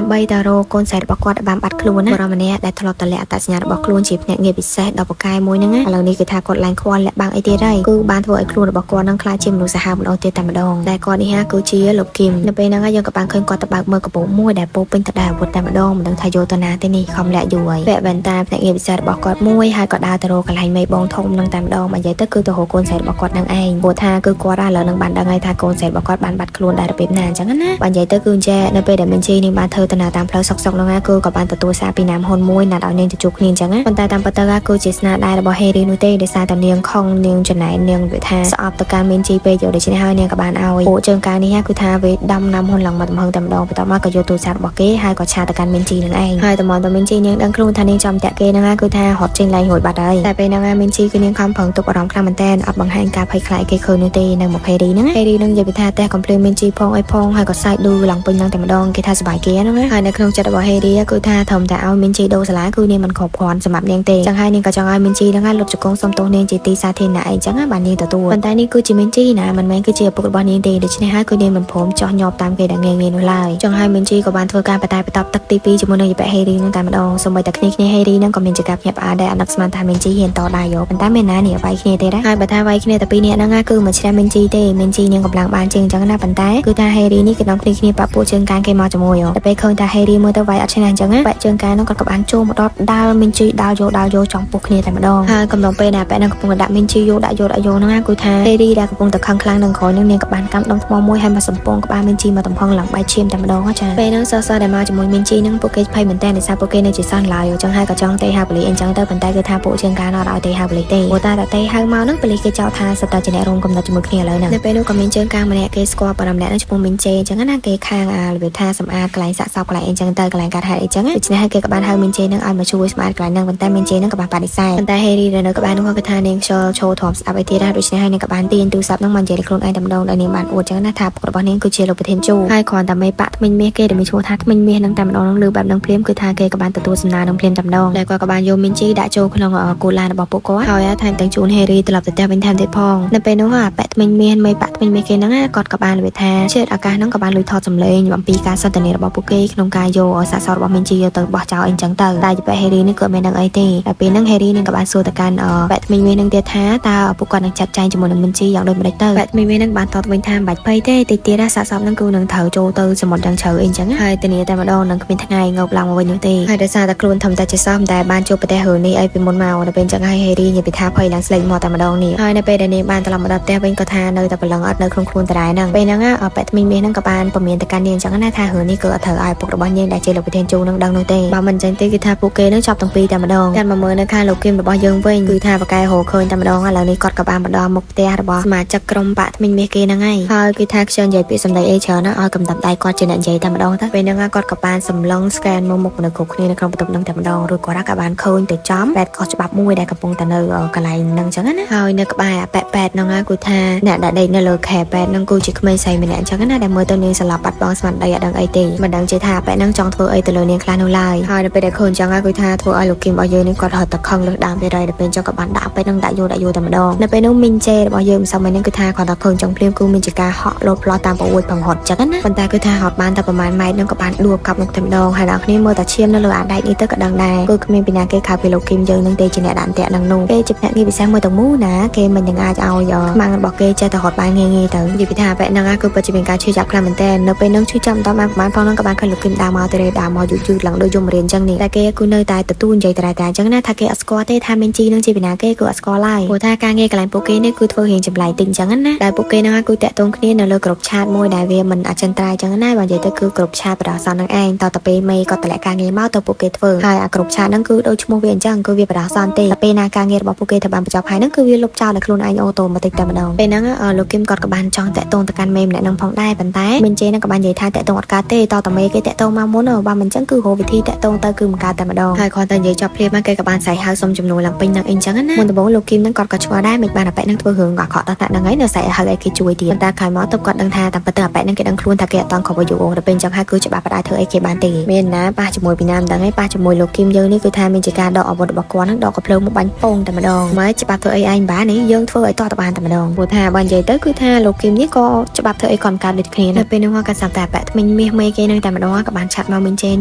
ដើម្បីទៅរកកូនស្រីរបស់គាត់ដែលបានបាត់ខ្លួនណាបុរសម្នាក់ដែលធ្លាប់តលាក់អត្តសញ្ញាណរបស់ខ្លួនជាភ្នាក់ងារពិសេសដ៏ពូកែមួយហ្នឹងណាឥឡូវនេះគឺថាគាត់ឡើងខ្វល់លាក់បាំងអីទៀតហើយគឺបានធ្វើឲ្យខ្លួនរបស់គាត់នឹងក្លាយជាមនុស្សសាហាវម្ដងទៀតតែម្ដងដែលគាត់នេះហាគឺជាលោកគឹមនៅពេលហ្នឹងយើងក៏បានឃើញគាត់ទៅបើកមើលកាបូបមួយដែលពោពេញទៅដោយអាវុធតែម្ដងមិនដឹងថាយកទៅណាទេនេះខំលាក់យូរហើយពាក់វ៉ែនតាភ្នាក់ងារពិសេសរបស់គាត់មួយហើយក៏ដើរទៅរកកន្លែងមេបងធំនឹងតែម្ដងមកនិយាយទៅគឺទៅរកកូនស្រីរបស់គាត់នឹងឯងព្រោះថាគឺគាត់ឥឡូវនឹងបានដឹងហើយថាកូនស្រីរបស់គាត់បានបាត់ខ្លួនដែររបៀបណាអញ្ចឹងណាបើនិយាយទៅគឺចេះនៅពេលដែលមានជីនឹងបានធ្វើដំណើរតាមផ្លូវសុកសុកហ្នឹងគឺក៏បានទទួលសារពីណាមហ៊ុនមួយណាត់ឲ្យនាងទៅជួបគ្នាអញ្ចឹងណាប៉ុន្តែតាមពិតទៅគឺជាស្នាដៃរបស់ហេរីនោះទេដោយសារតែនាងខំនាងចំណែននាងវាថាស្អប់ទៅការមានជីពេកយកដូច្នេះហើយនាងក៏បានឲ្យពួកជើងកាងនេះគឺថាវាដំណាំហ៊ុនឡើងមកទំហឹងតែម្ដងបន្ទាប់មកក៏យកទូរស័ព្ទរបស់គេហើយក៏ឆាតទៅកាន់មានជីនឹងឯងហើយតំតមានជីនាងដឹងខ្លួនថានាងចំតាក់គេហ្នឹងគឺថារត់ចេញឡើងរួចបាត់ហើយតែពេលហ្នឹងមានជីគឺនាងខំប្រឹងទប់អារម្មណ៍ខ្លាំងមែនតើអត់បង្ហាញការភ័យខ្លាចគេឃើញនោះទេនៅមកហេរីហ្នឹងហេរីនឹងនិយាយពីថាតែកំភ្លើងមានជីផងអីផងហើយក៏សាច់ឌូឡើងពេញឡើងតែម្ដងគេថាសប្បាយគេហ្នឹងហើយនៅក្នុងចិត្តរបស់ហេរីគឺថាធំតែឲ្យមានជីដូសាឡាគឺនាងមិនគ្រប់គ្រាន់សម្រាប់នាងទេចឹងហើយនាងក៏ចង់ឲ្យមានជីហ្នឹងលុបជង្គង់សុំទោសនាងជាទីសាធារណៈអីចឹងបាននាងទទួលប៉ុន្តែនេះគឺជាមានជីណាមិនមែនគឺជាឪពុករបស់នាងទេដូច្នេះហើយគឺនាងមិនព្រមចោះញាប់តាមគេដែលងាយងាយនោះឡើយចឹងហើយមានជីក៏បានធ្វើការបតែបតបទឹកទី2ជាមួយនឹងយប៉ហេរីនឹងតែម្ដងសូម្បីតែគ្នាគ្នាហេរីនឹងក៏មានជាការភ្ញាក់ផ្អើលដែរអនឹកស្មានថាមានជីហ៊ានតដែរយោប៉ុន្តែមានណានេះវាយគ្នាទេដែរហើយបើថាវាយគ្នាតែពីរនាក់ហ្នឹងគឺមិនឈ្នះមានជីទេមានជីនាងកម្លាំងបានជាងចឹងណាប៉ុន្តែគឺថាហេរីនេះគឺនាំគ្នាគ្នាបាក់ពួកជើងកាងគេមកជាមួយដល់ពេលឃើញថាហេរីមើលទៅវាយអត់ឈ្នះអញ្ចឹងណាបាក់ជើងកាងនោះគាត់ក៏បានចូលមកដល់ដាល់មានជីដាល់យកដាល់យកចំពោះគ្នាតែម្ដងហើយកំឡុងពេលដែលបែកនឹងកំពុងតែដាក់មានជីយកដាក់យកដាក់យកហ្នឹងគឺថាហេរីដែលកំពុងតែខឹងខ្លាំងនឹងក្រោយនឹងនាងក៏បានកាន់ដុំថ្មមួយហើយមកសំពងក្បាលមានជីមកទំហឹងឡើងបែកឈាមតែម្ដងចាពេលហ្នឹងសសដែលមកជាមួយមានជីហ្នឹងពួកគេភ័យមែនតើដោយសារពួកគេនៅជាសិស្សឡើយអញ្ចឹងហើយក៏ចង់ទេហៅប៉ូលីសអញ្ចឹងទៅប៉ុន្តែគឺថាពួកជើងកាងអត់ឲ្យទេហៅប៉ូលីសទេព្រោះតែទេហៅមកហ្នឹងប៉ូលីសគេចោទថាសិតតែជាអ្នករួមកំណត់ជាមួយគ្នាឥឡូវហ្នឹងនៅពេលនោះក៏មានជើងកាងម្នាក់គេស្គាល់បរិម្នាក់ហ្នឹងឈ្មោះមីនជេអញ្ចឹងណាគេខាងអារបៀបថាសម្អាតកន្លែងសាកសពកន្លែងអីចឹងទៅកន្លែងកាត់ហេតុអីចឹងដូច្នេះហើយគេក៏បានហៅមីនជេហ្នឹងឲ្យមកជួយសម្អាតកន្លែងហ្នឹងប៉ុន្តែមីនជេហ្នឹងក៏បានបដិសេធប៉ុន្តែហេរីដែលនៅក្បែរនោះក៏ថានាងខ្យល់ឈោធំស្អាប់អីទៀតដែរដូច្នេះហើយនាងក៏បានទាញទូរស័ព្ទហ្នឹងមកនិយាយខ្លួនឯងតែម្ដងដែលនាងបានអួតចឹងណាថាពុករបស់នាងគឺជាលោកប្រធានជូហើយគ្រាន់តែមេបាក់ថ្មិញមាសគេដែលមានឈ្មោះថាថ្មិញមាសហ្នឹងតែម្ដងហ្នឹងលើបែបហ្នឹងភ្លាមគឺថាគេក៏បានទទួលសំណើនឹងភ្លាមតែម្ដងដែលគាត់ក៏បានយកមីនជីដាក់ចូលក្នុងគូឡានរបស់ពួកគាត់ហើយថែមទាំងជូនហេរីត្រឡប់ទៅផ្ទះវិញថែមទៀតផងនៅពេលនោះអាប៉ែថ្មិញមាសមេបាក់ថ្មិញមាសគេហ្នឹងគាត់ក៏បាននិយាយថាជឿឱកាសហ្នឹងក៏បានលួចថតសម្លេងអំពីការសន្ទនារបស់ពួកគេក្នុងការយកសាកសពរបស់មីនជីយកទៅបោះចោលអីចឹងទៅតែប៉ែហេរីនេះក៏មិនដឹងអីទេតែពេលហ្នឹងហេរីនឹងក៏បានសួរទៅកាន់ប៉ែថ្មិញមាសហ្នឹងទៀតថាតើពួកគាត់នឹងចាត់ចែងជាមួយនឹងមីនជីយ៉ាងដូចម្តេចទៅប៉ែថ្មិញមាសហ្នឹងបានតបវិញថាមិនបាច់ភ័យទេតិចទៀតសាកសពហ្នឹងគឺនឹងត្រូវចូលទៅសមុទ្រយ៉ាងជ្រៅអីចឹងហើយធានាតែម្ដងនឹងគ្មានថ្ងៃងើបឡើងមកវិញនោះទេហើយដោយសារតែខ្លួនធំតែជាសោះតែបានជួបប្រទេសរឿងនេះអីពីមុនមកដល់ពេលចឹងហើយហេរីនិយាយពីថាភ័យឡើងស្លេកមកតែម្ដងនេះហើយនៅពេលដែលនាងបានត្រឡប់មកដល់ផ្ទះវិញក៏ថានៅតែប្រឡងអត់នៅក្នុងខ្លួនដដែលហ្នឹងពេលហ្នឹងប៉ែថ្មីមាសហ្នឹងក៏បានពមៀនទៅកាន់នាងចឹងណាថារឿងនេះគឺអត់ត្រូវឲ្យពុករបស់នាងដែលជាលោកប្រធានជូនឹងដឹងនោះទេបើមិនចឹងទេគឺថាពួកគេនឹងចាប់ទាំងពីរតែម្ដងតែមកមើលនៅខាងលោកគឹមរបស់យើងវិញគឺថាបកែរកឃើញតែម្ដងឥឡូវនេះគាត់ក៏បានបណ្ដោះមុខផ្ទះរបស់សមាជិកក្រុមបាក់ថ្មីមាសគេហ្នឹងហើយហើយគឺថាខ្ជិលនិយាយពាក្យសម្ដីអីច្រើនណាឲ្យកំតាប់ដៃគាត់ជាអ្នកនិយាយតែម្ដងទៅពេលហ្នឹងគាត់ក៏បានសម្លឹង scan មកមុខមនុស្សគ្រប់គ្នានៅក្នុងបន្ទប់ហ្នឹងតែម្ដងរួចគាត់ក៏បានឃើញទៅចំបែតខុសច្បាប់មួយដែលកំពុងតែនៅកន្លែងហ្នឹងចឹងណាហើយនៅក្បែរអាប៉ែប៉ែតហ្នឹងគឺថាអ្នកដែលដេកនៅលើខែប៉ែតហ្នឹងគឺជាក្មេងស្រីម្នាក់ចឹងណាដែលមើលទៅនាងស្លាប់បាត់បង់ស្មារតីអត់ដឹងអីទេមិនដឹងជាថាប៉ែហ្នឹងចង់ធ្វើអីទៅលើនាងខ្លះនោះឡើយហើយនៅពេលដែលឃើញចឹងគឺថាធ្វើឲ្យលោកគឹមរបស់យើងនេះគាត់រត់តែខឹងលើសដើមទៀតហើយដល់ពេលចឹងក៏បានដាក់ប៉ែហ្នឹងដាក់យកដាក់យកតែម្ដងនៅពេលនោះមីនជេរបស់យើងមិនសមហ្នឹងគឺថាគាត់តែឃើញចឹងភ្លាមគឺមានជាការហក់លោតផ្លោះតាមប្រអួយផងហត់ចឹងណាប៉ុន្តែគឺថាហត់បានតែប្រហែលម៉ែត្រហ្នឹងក៏បានដួលកប់មុខតែម្ដងហើយអ្នកគ្នាមើលតែឈាមនៅលើអាដែកនេះទៅក៏ដឹងដែរគឺគ្មានពីណាគេក្រៅពីលោកគឹមយើងនឹងទេជាអ្នកដាក់អន្ទាក់នឹងនោះគេជាភ្នាក់ងារពិសេសមួយទាំងមូលណាគេមិននឹងអាចឲ្យខ្មាំងរបស់គេចេះតែហត់បានងាយងាយទៅនិយាយពីថាបែបហ្នឹងគឺពិតជាមានការឈឺចាប់ខ្លាំងមែនទែននៅពេលហ្នឹងឈឺចាប់មិនតបានប្រហែលផងហ្នឹងក៏បានឃើញលោកគឹមដើរមកទៅដើរមកយឺតយឺតឡើងដូចយំរៀនចឹងនេះតែគេគឺនៅតែទទួលនិយាយតែតែចឹងណាថាគេអត់ស្គាល់ទេថាមានជីនឹងជាពីណាគេគឺអត់ស្គាល់ឡើយព្រោះថាការងារកន្លែងពួកគេនេះគឺធ្វើរៀងចម្លែកតិចចឹងណាដែលពួកគេហ្នឹងគឺតាក់ទងគ្នានៅលើក្រុមឆាតមួយដែលវាមិនអចិន្ត្រៃយ៍ចឹងណាបើនិយាយទៅគឺក្រុមឆាតបដោះសន្នហ្នឹងឯងតទៅពេលមេក៏តម្លាក់ការងារមកទៅពួកគេធ្វើហើយអាក្រុមឆាតហ្នឹងគឺដូចឈ្មោះវាអញ្ចឹងគឺវាបដោះសន្នទេតែពេលណាការងាររបស់ពួកគេត្រូវបានបញ្ចប់ហើយហ្នឹងគឺវាលុបចោលដល់ខ្លួនឯងអូតូម៉ាទិកតែម្ដងពេលហ្នឹងលោកគឹមគាត់ក៏បានចង់តាក់ទងទៅកាន់មេម្នាក់ហ្នឹងផងដែរប៉ុន្តែមីនជេហ្នឹងក៏បាននិយាយថាតាក់ទងអត់កើតទេតតមេគេតាក់ទងមកមុនបើមិនអញ្ចឹងគឺរកវិធីតាក់ទងទៅគឺមិនកើតតែម្ដងហើយគ្រាន់តែនិយាយចប់ភ្លាមគេក៏បានស្រែកហៅសុំជំនួយឡើងពេញនឹងអីចឹងណាមុនដំបូងលោកគឹមហ្នឹងគាត់ក៏ឆ្ងល់ដែរមិនបានអាប៉ែហ្នឹងធ្វើរឿងអាក្រក់ដល់ថ្នាក់ហ្នឹងហើយនៅស្រែកហៅឲ្យគេជួយទៀតប៉ុន្តែក្រោយមកទៅគាត់ដឹងថាតាមពិតទៅអាប៉ែហ្នឹងគេដឹងខ្លួនថាគេអត់តន់គ្រប់អាយុដល់ពេលអញ្ចឹងហើយគឺច្បាប់បដាធ្វើអីគេបានទេមានណាប៉ះជាមួយពីណាមិនដឹងឯងប៉ះជាមួយលោកគឹមយើងនេះគឺថាមានជាការដកអាវុធរបស់គាត់ហ្នឹងដកកំភ្លើងមកបាញ់ពងតែម្ដងមើលច្បាប់ធ្វើអីឯងបាននេះយើងធ្វើឲ្យតតបានតែម្ដងព្រោះថាបើនិយាយទៅគឺថាលោកគឹមនេះក៏ច្បាប់ធ្វើអីគាត់កើតដូចគ្នានៅពេលនោះគាត់សាប់តែប៉ែថ្មិញមាសមេគេនឹងតែម្ដង ក៏បាន chat មកមីនជេហ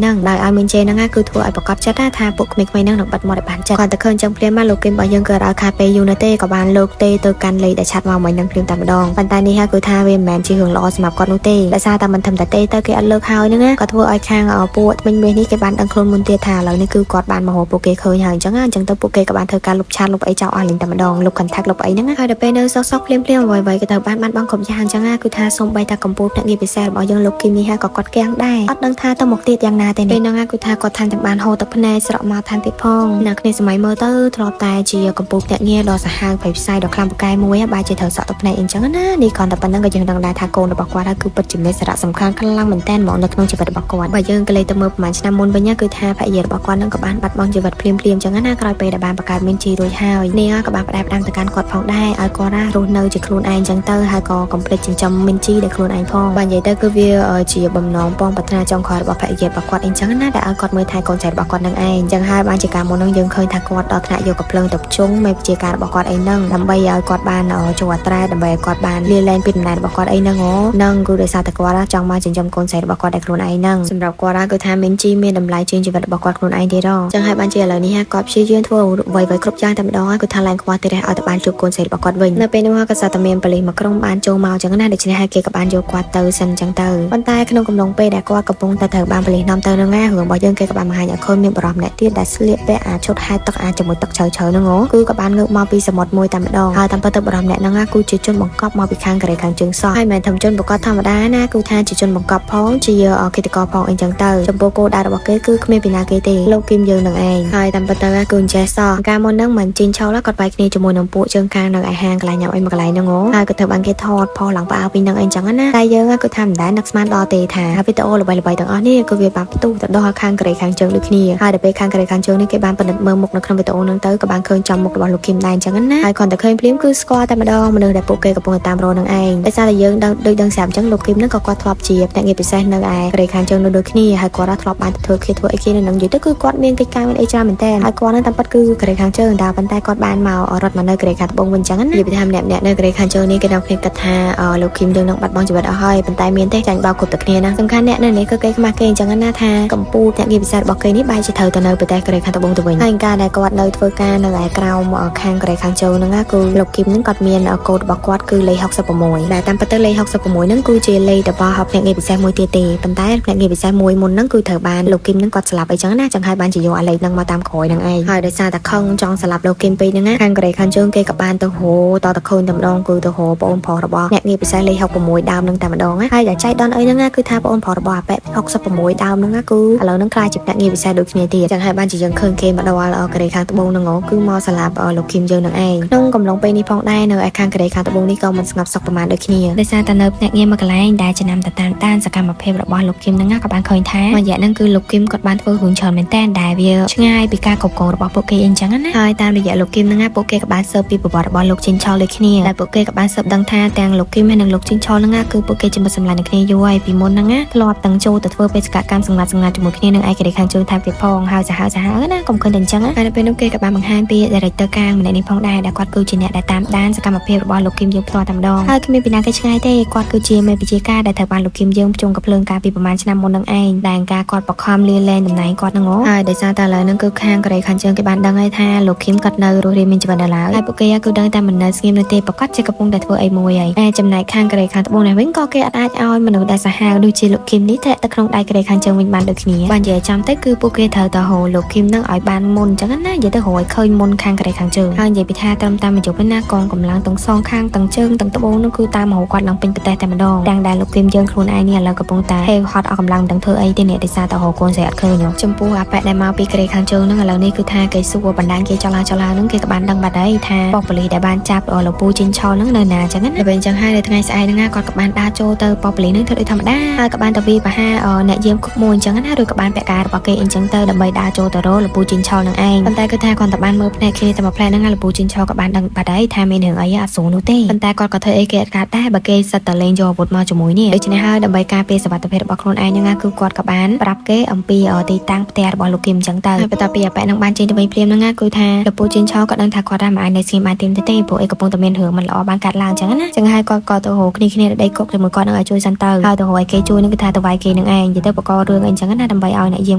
្នឹងដោយឲ្យមីនជេហ្នឹងគឺធ្វើឲ្យប្រកបចិត្តថាពួកក្មេងៗហ្នឹងនឹងបិទមាត់ឲ្យបានចិត្តគាត់តែឃើញចឹងភ្លាមមកលោកគឹមរបស់យើងគឺឲ្យខាតពេលយូរនៅទេក៏បានលើកទេទៅកាន់លេខដែល chat មកមិញហ្នឹងភ្លាមតែម្ដងប៉ុន្តែនេះគឺថាវាមិនមែនជារឿងល្អសម្រាប់គាត់នោះទេដោយសារតែមិនធំតែទេទៅគេអត់លើកហើយហ្នឹងក៏ធ្វើឲ្យខាងពួកថ្មិញមាសនេះគេបានដឹងខ្លួនមុនទៀតថាឥឡូវនេះគឺគាត់បានមករកពួកគេឃើញហើយអញ្ចឹងអញ្ចឹងទៅពួកគេក៏បានធ្វើការលុប chat លុបអីចោលអស់លីងតែម្ដងលុប contact លុបអីហ្នឹងហើយដល់ពេលនៅសុកសុកភ្លាមភ្លាមអ្វីៗក៏ទៅបានបានបងគ្រប់យ៉ាងអញ្ចឹងគឺថាសូម្បីតែកម្ពូលភ្នាក់ងារពិសេសរបស់យើងលោកគីមនេះក៏គាត់គាំងដែរអត់ដឹងថាទៅមុខទៀតយ៉ាងណាទេពេលហ្នឹងគឺថាគាត់ថែមទាំងបានហូរទឹកភ្នែកស្រក់មកថែមទៀតផងអ្នកគ្នាសម័យមើលទៅធ្លាប់តែជាកម្ពូលភ្នាក់ងារដ៏សាហាវប្រៃផ្សាយដ៏ខ្លាំងពូកែមួយបែរជាត្រូវសក់ទឹកភ្នែកអីចឹងណានេះគ្រាន់តែប៉ុណ្្នឹងក៏យើងដឹងដែរថាកូនរបស់គាត់គឺពិតជាមានសារៈសំខាន់ខ្លាំងមែនទែនហ្មងនៅក្នុងជីវិតរបស់គាត់បើយើងក៏លេទៅមើលប្រហែលឆ្នាំមុនវិញគឺថាភរិយារបស់គាត់នឹងក៏បានបាត់បង់ជីវិតភ្លាមភ្លាមចឹងណាក្រោយពេលដែលបានបង្កើតមានជីរួចហើយនេះក៏បានផ្ដែផ្ដាំទៅកាន់គាត់ផងដែរឲ្យគាត់រស់នៅជាខ្លួនឯងចឹងទៅហើយក៏កុំភ្លេចចិញ្ចឹមមីនជីដែលខ្លួនឯងផងបើនិយាយទៅគឺវាជាបំណងប៉ងប្រាថ្នាចុងក្រោយរបស់ភរិយារបស់គាត់អីចឹងណាដែលឲ្យគាត់មើលថែកូនចៅរបស់គាត់នឹងឯងចឹងហើយបានជាការមុននឹងយើងឃើញថាគាត់ដល់ថ្នាក់យកកំភ្លើងទៅជុងមេវិជាការរបស់គាត់អីហ្នឹងដើម្បីឲ្យគាត់បានចូលអត្រាដើម្បីឲ្យគាត់បានលាលែងពីតំណែងរបស់គាត់អីហ្នឹងហ្នឹងគឺដោយសារតែគាត់ចង់មកចិញ្ចឹមកូនស្រីរបស់គាត់តែខ្លួនឯងហ្នឹងសម្រាប់គាត់គឺថាមីនជីមានតម្លៃជាងជីវិតរបស់គាត់ខ្លួនឯងទៀតចឹងហើយបានជាឥឡូវនេះគាត់ព្យាយាមធ្វើអ្វីៗគ្រប់យ៉ាងតែម្ដងគឺថាឡើងខ្វះទៀតឲ្យតែបានជួបកូនស្រីរបស់គាត់វិញនៅពេលនោះក៏សារតែមានប៉ូលីសមួយក្រុមបានចូលមកចឹងណាដូច្នេះហើយគេក៏បានយកគាត់ទៅសិនចឹងទៅប៉ុន្តែក្នុងកំឡុងពេលដែលគាត់កំពុងតែត្រូវបានប៉ូលីសនាំទៅនឹងណារឿងរបស់យើងគេក៏បានបង្ហាញឲ្យឃើញមានបរិសម្នាក់ទៀតដែលស្លៀកពាក់អាឈុតហែទឹកអាជាមួយទឹកជ្រៅៗហ្នឹងគឺក៏បានងើបមកពីសមុទ្រមួយតែម្ដងហើយតាមពិតទៅបរិសម្នាក់ហ្នឹងគឺជាជនបង្កប់មកពីខាងកូរ៉េខាងជើងសោះហើយមិនមែនធំជនបង្កប់ធម្មតាណាគឺថាជាជនបង្កប់ផងជាឃាតករផងអីចឹងទៅចំពោះគោលដៅរបស់គេគឺគ្មានពីណាគេទេលោកគីមយើងនឹងឯងហើយតាមពិតទៅគឺអញ្ចេះសោះកាលមុនហ្នឹងមិនជីងឆោលគាត់វាយគ្នាជាមួយនឹងពួកជើងខាងនៅឯហាងកន្លែងញ៉ាំអីមួយកន្លែងហ្នឹងហើយក៏ធ្វើបានគេថតផុសឡើងផ្អើលពីហ្នឹងអីចឹងណាតែយើងគឺថាមិនដែលនឹកស្មានដល់ទេថាវីដេអូល្បីៗទាំងអស់នេះគឺវាបានផ្ទុះទៅដល់ខាងកូរ៉េខាងជើងដូចគ្នាហើយដល់ពេលខាងកូរ៉េខាងជើងនេះគេបានពិនិត្យមើលមុខនៅក្នុងវីដេអូហ្នឹងទៅក៏បានឃើញចំមុខរបស់លោកគីមដែរអញ្ចឹងណាហើយគ្រាន់តែឃើញភ្លាមគឺស្គាល់តែម្ដងមនុស្សដែលពួកគេកំពុងតែតាមរកនឹងឯងដោយសារតែយើងដឹងដូចដឹងស្រាប់អញ្ចឹងលោកគីមហ្នឹងក៏គាត់ធ្លាប់ជាភ្នាក់ងារពិសេសនៅឯកូរ៉េខាងជើងនោះដូចគ្នាហើយគាត់ធ្លាប់បានទៅធ្វើគេធ្វើអីគេនៅនឹងនិយាយទៅគឺគាត់មានកិច្ចការមានអីច្រើនមែនតើហើយគាត់ហ្នឹងតាមពិតគឺកូរ៉េខាងជើងតែប៉ុន្តែគាត់បានមករត់មកនៅកូរ៉េខាងត្បូងវិញអញ្ចឹងណានិយាយពីថាម្នាក់ៗនៅកូរ៉េខាងជើងនេះគេដល់គ្នាគិតថាលោកគីមយើងនឹងបាត់បង់ជីវិតអស់ហើយប៉ុន្តែមានទេចាញ់បោកគ្រប់តែគ្នាណាសំខាន់អ្នកនៅនេះគឺគេខ្មាស់គេអញ្ចឹងណាថាកម្ពុជាភ្នាក់ងារពិសេសរបស់គេនេះបែរជាត្រូវទៅនៅប្រទេសកូរ៉េខាងត្បូងទៅវិញហើយការដែលគាត់នៅធ្វើការនៅឯក្រោមខាងកូរ៉េខាងជើងហ្នឹងគឺលោកគីមហ្នឹងគាត់មានកូដរបស់គាត់គឺលេខ66ដែលតាមពិតទៅលេខ66ហ្នឹងគឺជាលេខរបស់ភ្នាក់ងារពិសេសមួយទៀតទេប៉ុន្តែភ្នាក់ងារពិសេសមួយមុនហ្នឹងគឺត្រូវបានលោកគីមហ្នឹងគាត់ស្លាប់អីចឹងណាចឹងហើយបានជាយកអាលេខហ្នឹងមកតាមក្រោយហ្នឹងឯងហើយដោយសារតែខឹងចង់ស្លាប់លោកគីមពេកហ្នឹងណាខាងកូរ៉េខាងជើងគេក៏បានទៅហូតតឃើញតែម្ដងគឺទៅហូប្អូនប្រុសរបស់អ្នកងារពិសេសលេខ66ដើមហ្នឹងតែម្ដងហើយដែលចៃដន្យអីហ្នឹងគឺថាប្អូនប្រុសរបស់អាប៉ែ66ដើមហ្នឹងគឺឥឡូវហ្នឹងក្លាយជាភ្នាក់ងារពិសេសដូចគ្នាទៀតចឹងហើយបានជាយើងឃើញគេមកដល់កូរ៉េខាងត្បូងហ្នឹងគឺមកស្លាប់លោកគីមយើងនឹងឯងក្នុងកំឡុងពេលនេះផងដែរនៅឯខាងកូរ៉េខាងត្បូងនេះក៏មិនស្ងប់សុខប្រហែលដូចគ្នាដោយសារតែនៅភ្នាក់ងារមួយកន្លែងដែលចំណាំទៅតាមដានសកម្មភាពរបស់លោកគីមហ្នឹងក៏បានឃើញថាមួយរយៈហ្នឹងគឺលោកគីមគាត់បានធ្វើរឿងច្រើនមែនតើដែលវាឆ្ងាយពីការគ្រប់គ្រងរបស់ពួកគេអីចឹងណាហើយតាមរយៈលោកគីមហ្នឹងពួកគេក៏បានស៊ើបពីប្រវត្តិរបស់លោកជីនឆលដូចគ្នាដែលពួកគេក៏បានស៊ើបដឹងថាទាំងលោកគីមហើយនិងលោកជីនឆលហ្នឹងគឺពួកគេជាមិត្តសម្លាញ់នឹងគ្នាយូរហើយពីមុនហ្នឹងធ្លាប់ទាំងចូលទៅធ្វើបេសកកម្មសម្ងាត់សម្ងាត់ជាមួយគ្នានឹងឯករាជ្យខាងជើងថែមទៀតផងហើយសាហាវសាហាវណាកុំឃើញតែអញ្ចឹងហើយនៅពេលនោះគេក៏បានបង្ហាញពី director កាងម្នាក់នេះផងដែរដែលគាត់គឺជាអ្នកដែលតាមដានសកម្មភាពរបស់លោកគីមយើងផ្ទាល់តែម្ដងហើយគ្មានពីណាគេឆ្ងាយទេគាត់គឺជាមេវិជាការដែលត្រូវបានលោកគីមយើងភ្ជង់កំភ្លើងកាលពីប្រហែលឆ្នាំមុននឹងឯងដែលការគាត់បខំលាលែងតំណែងគាត់ហ្នឹងហើយដោយសារតែឥឡូវហ្នឹងគឺខាងកូរ៉េខាងជើងគេបានដឹងហើយថាលោកគីមគាត់នៅរស់រានមានជីវិតនៅឡើយហើយពួកគេគឺដឹងតែមិននៅស្ងៀមនោះទេប្រកាសជាកំពុងតែធ្វើអីមួយហើយឯចំណែកខាងកូរ៉េខាងត្បូងនេះវិញក៏គេអត់អាចឲ្យមនុស្សដែលសាហាវដូចជាលោកគីមនេះធ្លាក់ទៅក្នុងដៃកូរ៉េខាងជើងវិញបានដូចគ្នាបាននិយាយចាំទៅគឺពួកគេត្រូវតែហៅលោកគីមនឹងឲ្យបានមុនអញ្ចឹងណានិយាយទៅរកឲ្យឃើញមុនខាងកូរ៉េខាងជើងហើយនិយាយពីថាត្រឹមតាមមួយយប់ណាកងកម្លាំងទាំងសងខាងទាំងជើងទាំងត្បូងនោះគឺតាមហៅគាត់ឡើងពេញប្រទេសតែម្ដងទាំងដែលលោកគីមយើងខ្លួនឯងនេះឥឡូវកំពុងតែហេវហត់អស់កម្លាំងមិនដឹងធ្វើអីទេនេះដោយសារតែហៅកូនស្រីអត់ឃើញចំពោះអាប៉ែដែលមកពីកូរ៉េខាងជើងហ្នឹងឥឡូវនេះគឺថាគេសួរបណ្ដាញគេចង់ឡើងចង់ឡើងហ្នឹងគេក៏បានដឹងបាត់ហើយថាប៉ុស្តិ៍ប៉ូលីសដែលបានចាប់លោកពូជីនឆលហ្នឹងនៅណាអញ្ចឹងណាដល់ពេលអញ្ចឹងហើយនៅថ្ងៃស្អែកហ្នឹងគាត់ក៏បានដើរចូលទៅប៉ុស្តិ៍ប៉ូលីសហ្នឹងធ្វើដូចធម្មតាហើយក៏បានទៅវាយប្រហារអ្នកយាមគុកមួយអញ្ចឹងណាឬក៏បានពាក់ការរបស់គេអញ្ចឹងទៅដើម្បីដើរចូលទៅរកលោកពូជីនឆលហ្នឹងឯងប៉ុន្តែគឺថាគាត់តែបានមើលភ្នែកគេតែមួយផ្លែហ្នឹងលោកពូជីនឆលក៏បានដឹងបាត់ហើយថាមានរឿងអីអត់ស្រួលនោះទេប៉ុន្តែគាត់ក៏ធ្វើអីគេអត់កើតដែរបើគេសិតតែលេងយកអាវុធមកជាមួយនេះដូច្នេះហើយដើម្បីការពារសុវត្ថិភាពរបស់ខ្លួនឯងហ្នឹងគឺគាត់ក៏បានប្រាប់គេអំពីទីតាំងផ្ទះរបស់លោកគីមអញ្ចឹងទៅហើយបន្ទាប់ពីអាប៉ែនឹងបានចេញទៅវិញភ្លាមហ្នឹងគឺថាលោកពូជីនឆលក៏ដឹងថាគាត់ថាមិនអាចនៅស្ងៀមបានទេទេព្រោះអីកំពុងតែមានរឿងមិនល្អបានកាត់ឡើងអញ្ចឹងណាចឹងហើយគាត់ក៏ទៅរកគ្នាគ្នាដីគុកជាមួយគាត់នឹងឲ្យជួយសិនទៅហើយទៅរកឲ្យគេជួយនឹងគឺថាទៅវាយគេនឹង នឹងឯងនិយាយទៅបករឿងអីចឹងណាដើម្បីឲ្យអ្នកយាម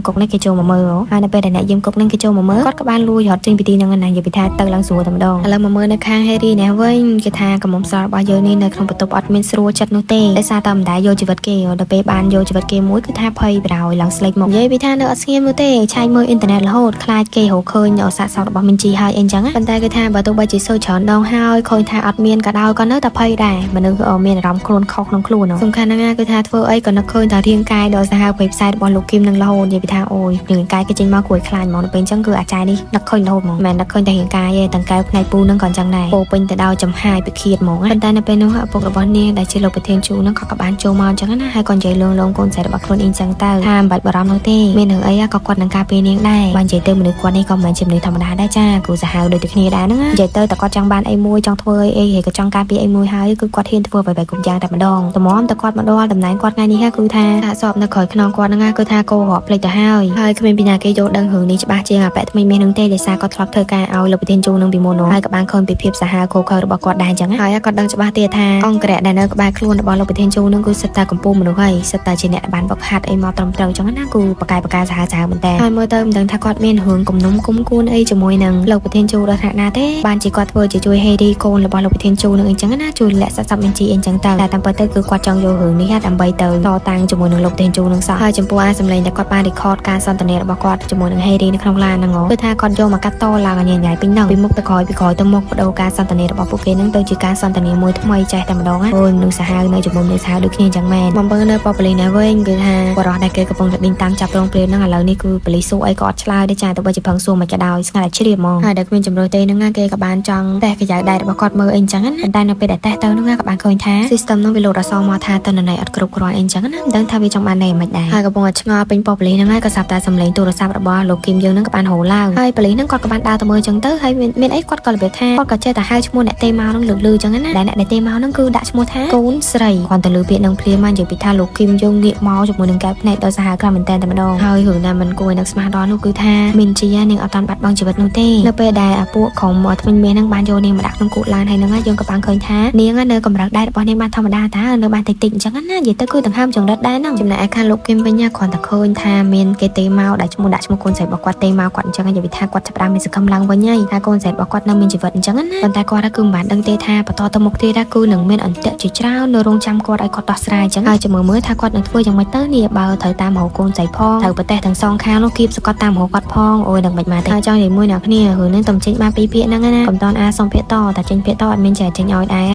គុកនេះគេចូលមកមើលហើយនៅពេលដែលអ្នកយាមគុកនឹងគេចូលមកមើលគាត់ក៏បានលួចរត់ចេញពីទីហ្នឹងណានិយាយពីថាទៅឡើងស្រួលតែម្ដងឥឡូវមកមើលនៅខាង Harry នេះវិញគេថាកំមុំស្រស់របស់យើងនេះនៅក្នុងបន្ទប់អត់មានស្រួលចិត្តនោះទេដោយសារតែមិនដែលយកជីវិតគេដល់ពេលបានយកជីវិតគេមួយគឺថាភ័យប្រោយឡើងស្លេកមកនិយាយពីថានៅអត់ស្ងៀមនោះទេឆែកមើលអ៊ីនធឺណិតរហូតខ្លាចគេរកឃើញសាកសពរបស់មីនជីហើយអីចឹងប៉ុន្តែគឺថាបើទោះបីជាសើច្រើនដងហើយឃើញថាអត់មានក៏ដោយក៏នៅតែភ័យដែរមនុស្សមានអារម្មណ៍ខ្លួនខុសក្នុងខ្លួនសំខាន់ណាស់គឺថាធ្វើអីក៏នឹកឃើញតែរាងកាយដ៏សាហាវព្រៃផ្សែរបស់លោកគឹមនឹងរហូតនិយាយពីថាអូយរាងកាយគេចេញមកគួរឲ្យខ្លាចហ្មងដល់ពេលអញ្ចឹងគឺអាចារ្យនេះនឹកឃើញរហូតហ្មងមិននឹកឃើញតែរាងកាយទេទាំងកែវផ្នែកពូនឹងក៏អញ្ចឹងដែរពោពេញទៅដោយចំហាយពិឃាតហ្មងប៉ុន្តែនៅពេលនោះឪពុករបស់នាងដែលជាលោកប្រធានជូនឹងក៏បានចូលមកអញ្ចឹងណាហើយក៏និយាយលងលងកូនស្រីរបស់ខ្លួនអីចឹងទៅថាមិនបាច់បារម្ភនោះទេមានរឿងអីក៏គាត់នឹងការពារនាងដែរបើនិយាយទៅមនុស្សគាត់នេះក៏មិនមែនជាមនុស្សធម្មតាដែរចាគូសាហាវដូចតែគ្នាដែរហ្នឹងនិយាយទៅតែគាត់ចង់បានអីមួយចង់ធ្វើអីហើយក៏ចង់ការពារអីមួយហើយគឺគាត់ហ៊ានធ្វើអ្វីៗគ្រប់យ៉ាងតែម្ដងតម្រាំតែគាត់មកដល់តំណែងគាត់ថ្ងៃនេះគឺថាសាកសពនៅក្រោយខ្នងគាត់ហ្នឹងគឺថាគោរាប់ភ្លេចទៅហើយហើយគ្មានពីណាគេយល់ដឹងរឿងនេះច្បាស់ជាងអាប៉ែថ្មីមាសនឹងទេដោយសារគាត់ធ្លាប់ធ្វើការឲ្យលោកប្រធានជូនឹងពីមុននោះហើយក៏បានឃើញពីភាពសាហាវឃោរឃៅរបស់គាត់ដែរអញ្ចឹងហើយគាត់ដឹងច្បាស់ទៀតថាអង្គរៈដែលនៅក្បែរខ្លួនរបស់លោកប្រធានជូនឹងគឺសិតតែកំពូលមនុស្សហើយសិតតែជាអ្នកដែលបានវឹកហាត់អីមកត្រឹមត្រូវអញ្ចឹងណាគឺបកកាយបកាសាហាវសាហាវមែនតើហើយមើលទៅមិនដឹងថាគាត់មានរឿងគំនុំគុំគួនអីជាមួយនឹងលោកប្រធានជូដល់ថ្នាក់ណាទេបានជាគាត់ធ្វើជាជួយហេរីកូនរបស់លោកប្រធានជូនឹងអញ្ចឹងណាជួយលាក់សាក់សពបញ្ជីអីចឹងទៅតែតាមពិតទៅគឺគាត់ចង់យករឿងនេះដើម្បីទៅតតាំងជាមួយនឹងលោកប្រធានជូនឹងសោះហើយចំពោះអាសម្លេងដែលគាត់បាន record ការសន្ទនារបស់គាត់ជាមួយនឹងហេរីនៅក្នុងឡានហ្នឹងគឺថាគាត់យកមកកាត់តឡើងឲ្យញ៉ៃៗពេញហ្នឹងពីមុខទៅក្រោយពីក្រោយទៅមុខបដូរការសន្ទនារបស់ពួកគេហ្នឹងទៅជាការសន្ទនាមួយថ្មីចេះតែម្ដងអូយមនុស្សសាហាវនៅជាមួយមនុស្សសាហាវដូចគ្នាអញ្ចឹងមែនបំពើនៅប៉ូលីសណាវិញគឺថាបរិះដែលគេកំពុងតែដេញតាមចាប់រងព្រានហ្នឹងឥឡូវនេះគឺប៉ូលីសសួរអីក៏អត់ឆ្លើយដែរចាទោះបីជាផឹងសួរមកក៏ដោយស្ងាត់តែជ្រាបហ្មងហើយដែលគ្មានជំរឿទេហ្នឹងគេក៏បានចង់តេស្តកាយ៉ៅដៃរបស់គាត់មើលអីអញ្ចឹងណាប៉ុន្តែនៅពេលដែលតេស្តទៅហ្នឹងក៏បានឃើញថា system ហ្នឹងវាលោតអក្សរមកថាតនន័យអត់គ្រប់គ្រាន់អីអញ្ចឹងណាមិនដឹងថាវាចង់បានន័យមិនដែរហើយកំពុងតែឆ្ងល់ពេញប៉ុស្តិ៍ប៉ូលីសហ្នឹងហើយក៏ស្រាប់តែសំឡេងទូរស័ព្ទរបស់លោកគឹមយើងហ្នឹងក៏បានហៅឡើងហើយប៉ូលីសហ្នឹងគាត់ក៏បានដើរទៅមើលអញ្ចឹងទៅហើយមានអីគាត់ក៏របៀបថាគាត់ក៏ចេះតែហៅឈ្មោះអ្នកទេមកហ្នឹងលឺលឺអញ្ចឹងណាដែលអ្នកដែលទេមកហ្នឹងគឺដាក់ឈ្មោះថាកូនស្រីគាត់ទៅលឺពាក្យហ្នឹងភ្លាមមកនិយាយពីថាលោកគឹមយើងងាកមកជាមួយនឹងកែវភ្នែកដ៏សាហាវខ្លាំងមែនតើតែម្ដងហើយរឿងណាមិនគួរឲ្យនឹកស្មានដល់នោះគឺថាមីនជានាងអត់តាន់បាត់បង់ជីវិតនោះទេនៅពេលដែលអាពួកក្រុមថ្មិញមាសហ្នឹងបានយកនាងមកដាក់ក្នុងគូឡានហើយហ្នឹងយើងក៏បានឃើញថានាងនៅកម្រិតដែររបស់នាងបានធម្មតាតានៅបានតិចតិចអញ្ចឹងណានិយាយទៅគឺដង្ហើមចង្រិតដែរហ្នឹងចំណែកឯខាងលោកគឹមវិញគ្រាន់តែឃើញថាមានគេទេមកដែលឈ្មោះដាក់ឈ្មោះកូនស្រីរបស់គាត់ទេមកគាត់អញ្ចឹងនិយាយថាគាត់ចាប់ផ្ដើមមានសង្ឃឹមឡើងវិញហើយថាកូនស្រីរបស់គាត់នៅមានជីវិតអញ្ចឹងណាប៉ុន្តែគាត់គឺមិនបានដឹងទេថាបន្តទៅមុខទៀតគឺនឹងមានអន្ទាក់ជាច្រើននៅរងចាំគាត់ឲ្យគាត់ដោះស្រាយអញ្ចឹងហើយចាំមើលថាគាត់នឹងធ្វើយ៉ាងម៉េចទៅនេះបើត្រូវតាមរកកូនស្រីផងត្រូវប្រទេសទាំងសងខាងនោះគៀបសកត់តាមរកគាត់ផងអូយនឹងមិនមកទេហើយចង់និយាយមួយអ្នកគ្នារឿងនេះតំចេញបានពីរភាគហ្នឹងណាកុំតន់អាសុំភាគតតែចេញភាគតអត់មានចេះចេញឲ្យដែរ។